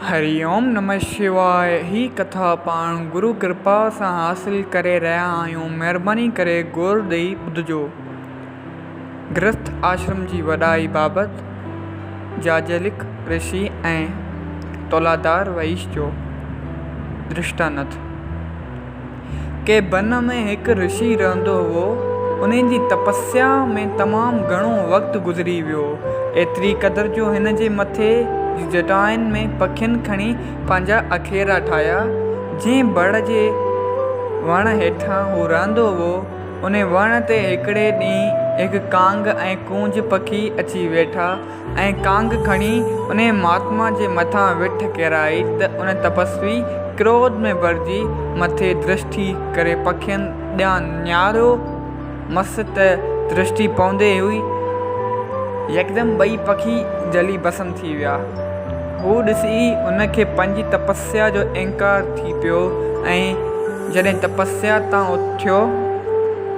هري اوم نمه شواء هي ڪٿا پاڻ گرو ڪرپا سان حاصل ڪري رهيا آهيون مهرباني ڪري غور ڏئي ٻڌجو. گرهست آشرم جي وڏائي بابت جاجلڪ رشي ۽ تولادار وئش جو درشٽانت. ڪنهن بن ۾ هڪ رشي رهندو هئو. انهي جي تپسيا ۾ تمام گهڻو وقت گذري ويو. ايتري قدر جو هن جي مٿي جي جٽائن ۾ پکين کڻي پنهنجا آکيرا ٺاهيا. جنهن بڙ جي وڻ هيٺان هو رهندو هئو، انهي وڻ تي هڪڙي ڏينهن هڪ ڪانگ ۽ ڪونج پکي اچي ويٺا. ۽ ڪانگ کڻي انهيء مهاتما جي مٿان وٺ ڪيرائي ته ان تپسوي ڪروڌ ۾ ڀرجي مٿي درشٽي ڪري پکين ڏانهن نهاريو مس ته درشٽي پوندي ئي يڪدم ٻئي پکي جلي ڀسم ٿي ويا. هو ڏسي هن کي پنهنجي تپسيا جو انڪار ٿي پيو ۽ جڏهن تپسيا تان اٿيو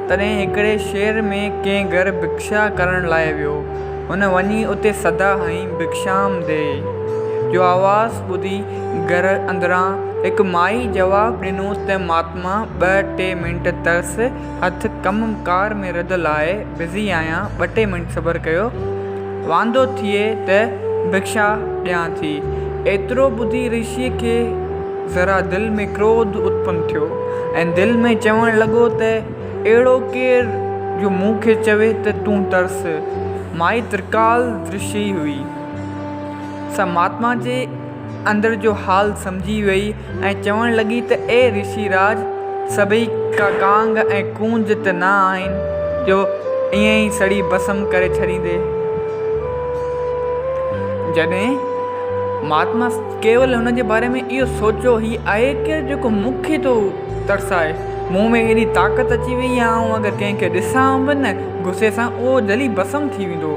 تڏهن هڪڙي شهر ۾ ڪنهن گهر ڀکشا ڪرڻ لاء ويو. هن وڃي اتي صدا هنئي ڀکشام ڏي جو آواز ٻڌي گهر اندران هڪ مائي جواب ڏنو ته مهاتما ٻه ٽي منٽ ترس هٿ ڪم ڪار ۾ رڌل آهي بزي آهيان ٻه ٽي منٽ صبر ڪيو واندو ٿئي ته ڀکشا ڏيان ٿي. ايترو ٻڌي رشيء کي ذرا دل ۾ ڪروڌ اتپن ٿيو ۽ دل ۾ چوڻ لڳو ته اهڙو ڪير جو مون کي چوي ته تون ترس. مائي ترڪال درشي هئي، سا مهاتما جي اندر جو حال سمجهي ويئي ۽ چوڻ لڳي ته اي رشي راج! سڀئي ڪا ڪانگ ۽ ڪونج ته نه آهن جو ائين ئي سڙي ڀسم ڪري ڇڏيندي. جڏهن مهاتما ڪيول هن جي باري ۾ اهو سوچيو، هي آهي ڪير جيڪو مون کي ٿو ترسائي. مون ۾ ايڏي طاقت اچي وئي آهي، آئون اگر ڪنهن کي ڏسان به نه غصي سان اهو جلي ڀسم ٿي ويندو.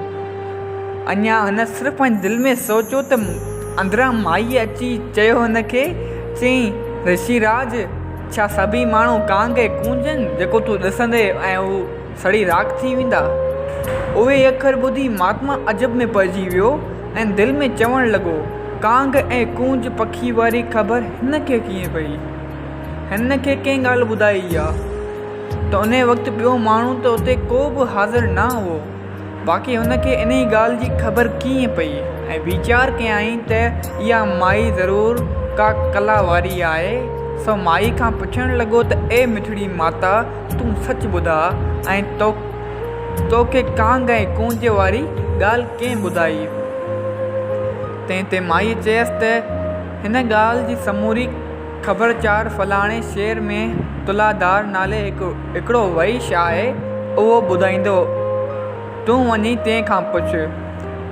اڃا هن صرف پنهنجي دل ۾ سوچيو ته اندران مائيء اچي چيو هن کي، چيائين، رشي راج! ڇا سڀئي ماڻهو ڪانگ ۽ ڪونج آهن، جيڪو تون ڏسندين ۽ هو سڙي راک ٿي ويندا؟ اهي اکر ٻڌي مهاتما عجب ۾ پئجي ويو ۽ دل ۾ چوڻ لڳو، ڪانگ ۽ ڪونج پکي واري خبر هن کي ڪيئن پئي؟ هن کي ڪنهن ڳالهه ٻڌائي آ ته انهي وقت ٻيو ماڻهو ته اتي ڪو به حاضر نه هئو، باقي هن کي انهي ڳالهه جي خبر ڪيئن پئي ۽ ويچار ڪيائين ته اها مائي ضرور ڪا ڪلا واري آهي، سو مائي کان پڇڻ لڳو ته اي مٺڙي ماتا تون سچ ٻڌاء ۽ توکي ڪانگ ۽ ڪونج واري ڳالهه ڪنهن ٻڌائي؟ تنهن تي مائيء چيس ته هن ڳالهه جي سموري خبر چار فلاڻي شهر ۾ تلادار نالي هڪڙو وئش آهي، اهو ٻڌائيندو، تون وڃي تنهن کان پڇ.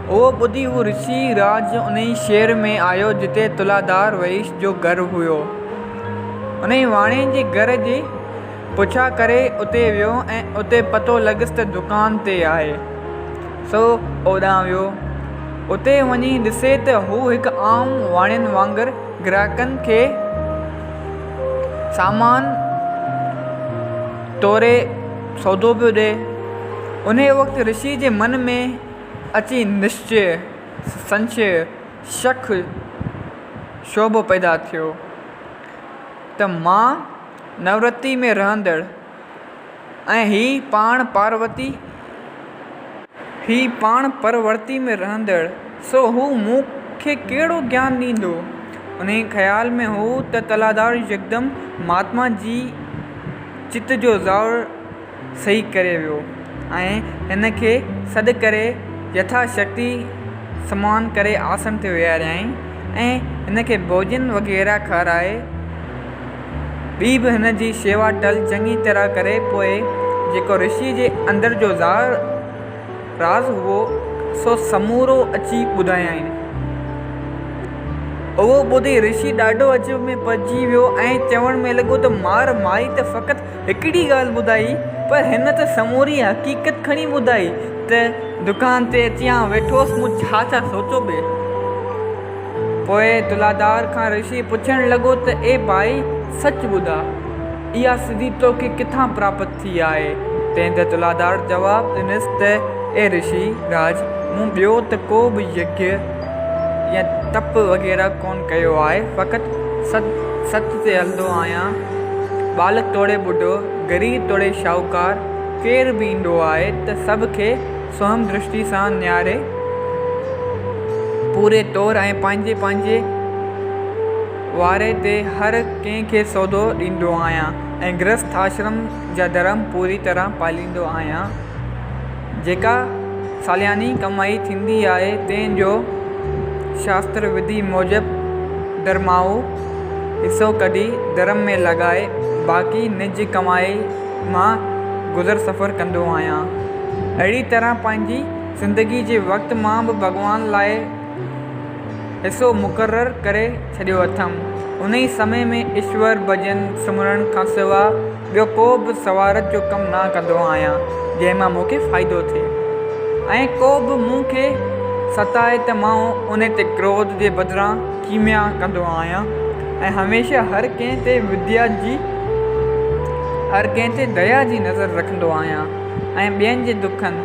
اهو ٻڌي هو رشي راج انهي شهر ۾ آيو جتي تلادار وئش جو گهر هيو. انهي واڻيي جي گهر جي پڇا ڪري اتي ويو ۽ اتي پتو لڳس ته دڪان تي آهي، سو اوڏانهن ويو. اتي وڃي ڏسي ته هو هڪ عام واڻين وانگر گراهڪن کي سامان توري سودو پيو ڏئي. انهيء وقت رشيء جي من ۾ اچي نشچيه، سنشيه، شڪ، شعبو پيدا ٿيو ته مان نورتي ۾ رهندڙ ۽ هي پاڻ پاروتي، هي پاڻ پرورتي ۾ رهندڙ، سو هو مون کي ڪهڙو گيان ڏيندو؟ انهيء خيال ۾ هو ته تلادار يڪدم مهاتما جي چت جو زور صحيح ڪري ويو ۽ هن کي سڏ ڪري يٿا شڪتي سمان ڪري آسن تي ويهاريائين ۽ هن کي ڀوڄن وغيره کارائي ٻي به هن جي شيوا ٽل چڱي طرح ڪري پوء جيڪو رشيء جي اندر جو راز هئو سو سمورو اچي ٻڌايائين. اهو ٻڌي رشي ڏاڍو عجب ۾ پئجي ويو ۽ چوڻ ۾ لڳو ته مار مائي ته فقط هڪڙي ڳالهه ٻڌائي پر هن ته سموري حقيقت کڻي ٻڌائي ته دڪان تي اچي آئون ويٺو هوس مون ڇا ڇا سوچيو پئي. پوء تلادار کان رشي پڇڻ لڳو ته اي ڀائي سچ ٻڌاء، اها سڌي توکي ڪٿان پراپت ٿي آهي؟ تنهن تي تلادار جواب ڏنس ته اي رشي راج، مون ٻيو ته ڪو به يگيه يا تپ وغيره ڪونه ڪيو آهي، فقط ست ست تي هلندو آهيان. ٻالڪ توڙي ٻڍو، غريب توڙي شاهوڪار، ڪير به ايندو آهي ته سڀ کي سهم درشٽي سان نهاري پوري طور ۽ پنهنجي پنهنجي واري تي هر ڪنهن کي سودو ڏيندو آهيان ۽ گرهست آشرم جا ڌرم پوري طرح پاليندو آهيان. جيڪا سالياني ڪمائي ٿيندي آهي، تنهن جو شاستر وڌي موجب ڌرمائو حصو ڪڍي ڌرم ۾ لڳائي، باقي نج ڪمائي مان گذر سفر ڪندو آهيان. اهڙي طرح پنهنجي زندگي جي وقت مان به ڀڳوان لاء حصو مقرر ڪري ڇڏيو اٿم. انهي سمي ۾ ايشور ڀڄن سمرڻ کان سواء ٻيو ڪو به سوارت جو ڪم نه ڪندو آهيان، جنهن مان مون کي فائدو ٿئي ۽ ڪو به مون کي ستائي ته مان ان تي ڪروڌ جي بدران کيميا ڪندو آهيان ۽ هميشه هر ڪنهن تي وديا جي هر ڪنهن تي ديا جي نظر رکندو آهيان ۽ ٻين جي دکن،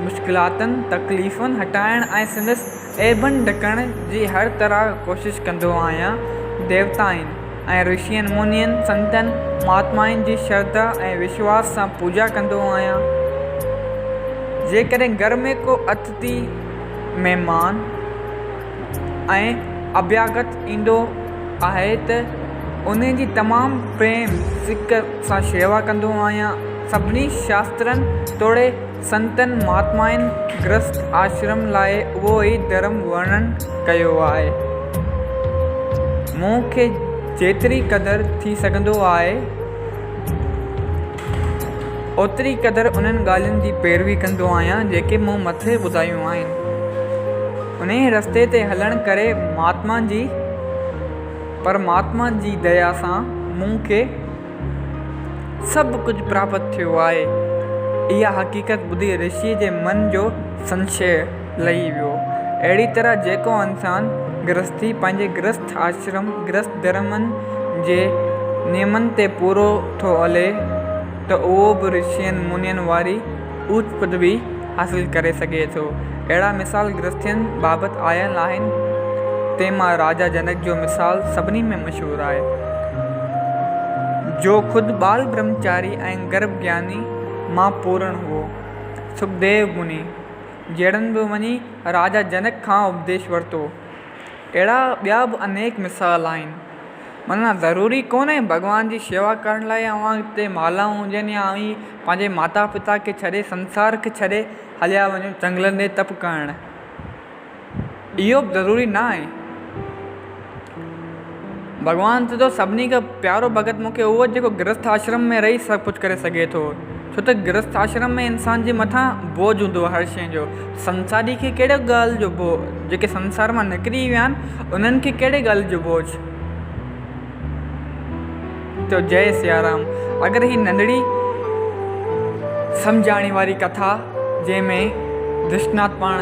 مشڪلاتن، تڪليفن هٽائڻ ۽ سندس عيبن ڍڪڻ جي هر طرح ڪوشش ڪندو آهيان. ديوتائن ۽ رشين، منين، سنتن، مهاتمائن جي شرڌا ۽ وشواس سان پوڄا ڪندو آهيان. جيڪڏهن گهر ۾ ڪو اتٿي، مهمان ۽ اڀياگت ايندو آهي ته انهي جي تمام پريم، سڪ سان شيوا ڪندو آهيان. سڀني شاسترن توڙي سنتن مهاتمائن گرهست آشرم لاء اهو ئي ڌرم ورڻن ڪيو آهي. مون کي جيتري قدر ٿي سگهندو آهي، اوتري قدر انهن ڳالهين جي پيروي ڪندو آهيان، جيڪي مون مٿي ٻڌايون آهن. انهيء رستي تي هلڻ ڪري مهاتما جي پرماتما جي ديا سان مون کي سڀ ڪجهه پراپت ٿيو آهي. اها حقيقت ٻڌي رشيء جي من جو سنشيه لهي ويو. اهڙي طرح جيڪو انسان گرهستي پنهنجي گرهست آشرم، گرهست ڌرمن جي نيمن تي پورو ٿو هلي ته اهو به رشين منين واري اوچ پدوي حاصل ڪري سگهي ٿو. اهڙا مثال گرهستين بابت آيل آهن، تنهن مان راجا جنڪ جو مثال سڀني ۾ مشهور آهي، جو خود ٻال برهمچاري ۽ گرڀ گياني مان پورڻ هئو. سکديو مني جهڙن به وڃي راجا جنڪ کان اپديش ورتو. اهڙا ٻيا به انيڪ مثال آهن. معنيٰ ضروري ڪونهي ڀڳوان جي شيوا ڪرڻ لاء اوهان تي مالائون هجن يا اوهين پنهنجي ماتا پتا کي ڇڏي سنسار کي ڇڏي هليا وڃو جنگلن ڏي تپ ڪرڻ. اهو به ضروري نه آهي. ڀڳوان چئي ٿو سڀني کان پيارو ڀڳت مون کي اهو جيڪو گرهست آشرم ۾ رهي سڀ ڪجهه ڪري سگهي ٿو. ڇو ته گرهست آشرم ۾ انسان جي مٿان بوجهه هوندو آهي هر شيء جو. سنساري کي ڪهڙي ڳالهه جو بوجهه جيڪي سنسار مان نڪري ويا آهن انهن کي ڪهڙي ڳالهه جو بوجهه. چئو جئي سيارام. اگر هي ننڍڙي سمجهاڻي واري ڪٿا جنهن ۾ درشٽناٿ پاڻ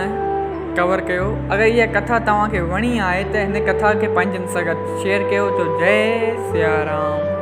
ڪور ڪيو اگر اها ڪٿا توهان کي وڻي آهي ته هن ڪٿا کي پنهنجن سان گڏ شيئر ڪيو چئو جئي سيارام.